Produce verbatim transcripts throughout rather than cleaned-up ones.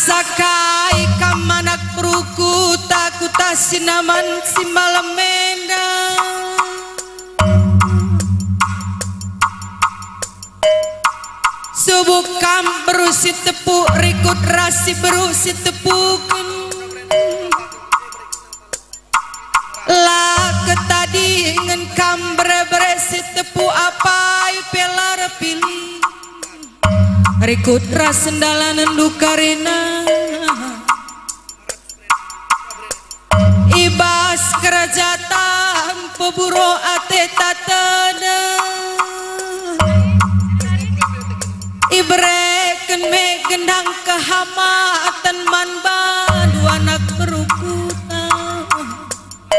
Sakai kam anak beru kuta, kuta Sinaman si malem enda. Subuk kam beru si tepuk, rikut ras si beru si tepuken. La ketadingen kam bere-bere si tepuk, apai pe la erpilih. Rikut ras sendalanenndu karina. I bas kerajatan peburo ate tatena. Ibereken me gendang kehamaten man bandu anak beru kuta.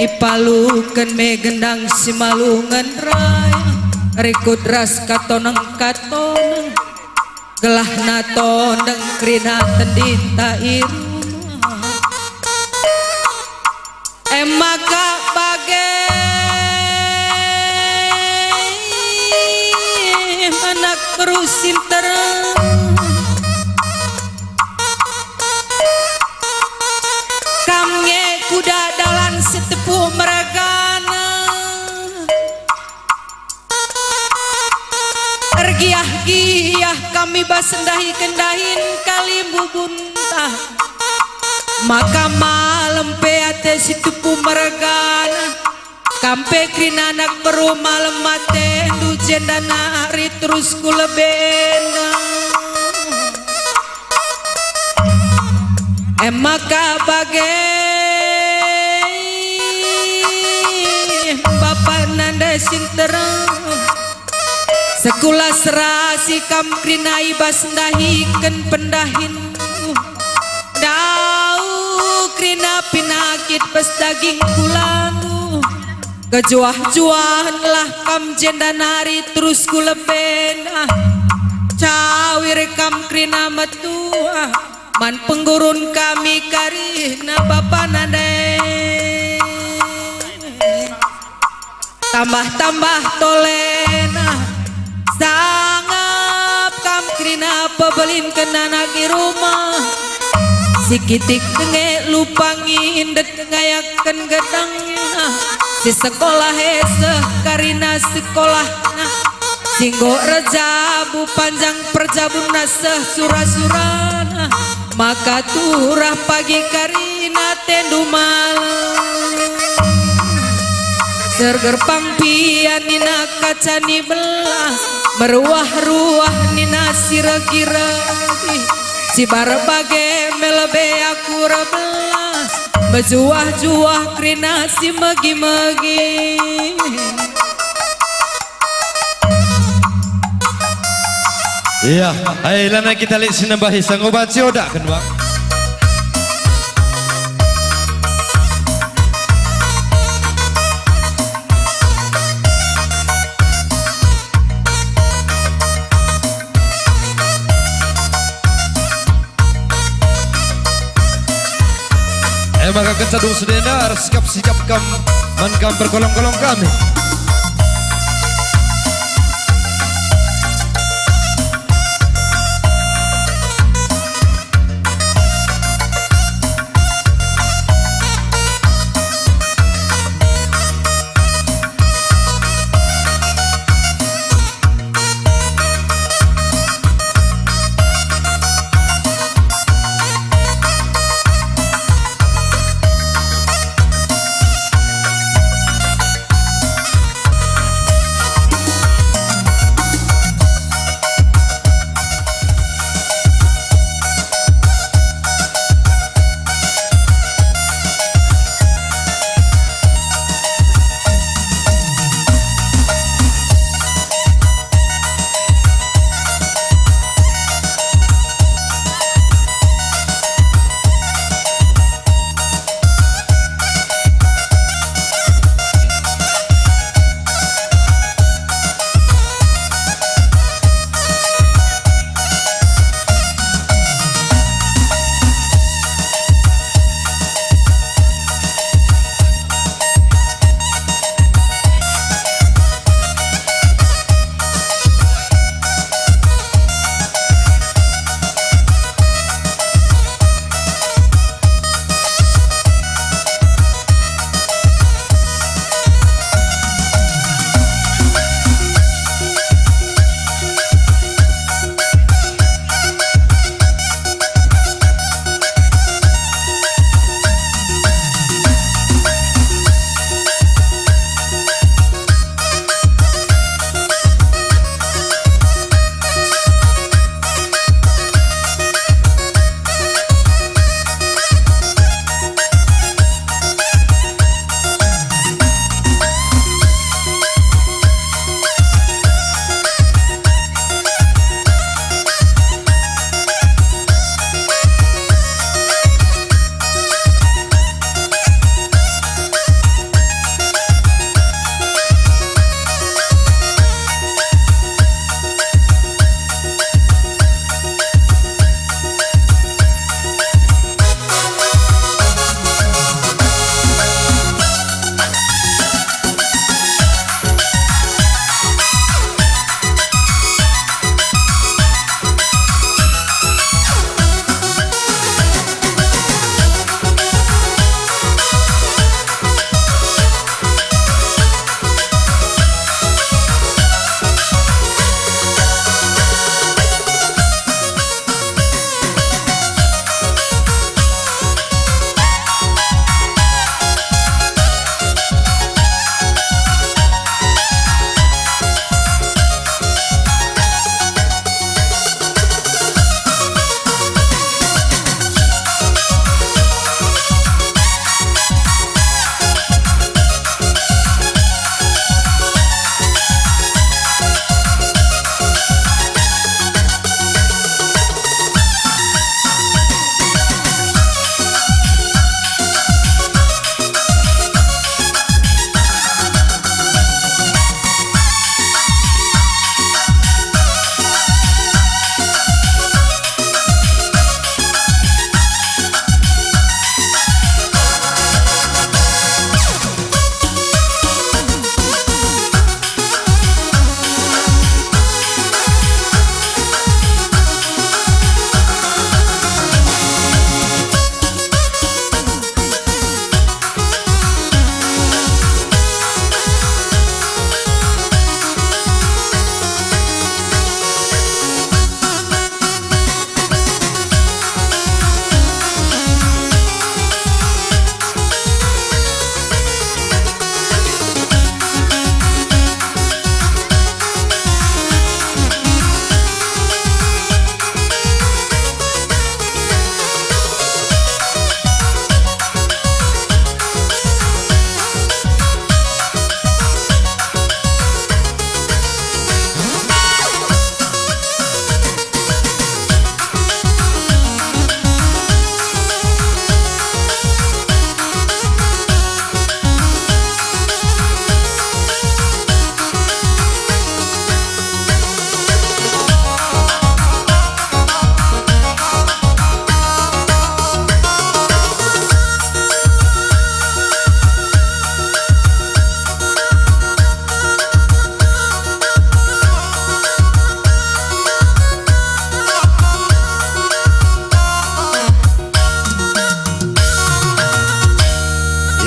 Ipaluken me gendang si malungen raya, rikut ras katoneng-katoneng, gelahna tondeng kerina tendinta i rumah. E maka bage anak beru si nterem. Kam nge kuda dalan si tepuk mergana. Ergiah-giah kam i bas ndahiken dahin kalimbubu ntah. Maka malem pe ate si tepuk mergana. Kam pe kerina anak beru malem atendu jenda nari terus kulebena. E maka bage bapa nande si nterem. Sekulah serasi kam kerina i bas ndahiken pendahinndu. Dau kerina pinakit bas daging kulandu. Kejuah-juahenlah kam jenda nari terus kulebena. Cawir kam kerina metua man penggurun kami karina bapa nande. Tambah-tambah tolena, sangap kam kerina pebelinken anak i rumah. Si kitik denge lupa ngindet ngayaken gedangna. Si sekolah e seh karina sekolahna. Si enggo erjabu panjang perjabunna seh sura-surana. Maka turah pagi karina tendu malem. Sergerpang pian nina kaca ni belah, meruah-ruah nina si regi-regi. Si bar bage me lebe aku erbelas, mejuah-juah kerina si megi-megi. Iya, ai lanai kita lit si nembahi sanggup banci odaken, Bang. E maka kenca dung sedena, ersikap-sikap kam man kam perkolong-kolong kami.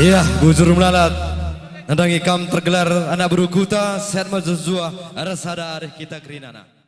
Iya, bujur melalat. Nandangi kam tergelar anak beru kuta, sehat mejuah-juah, ersada arih kita kerinana.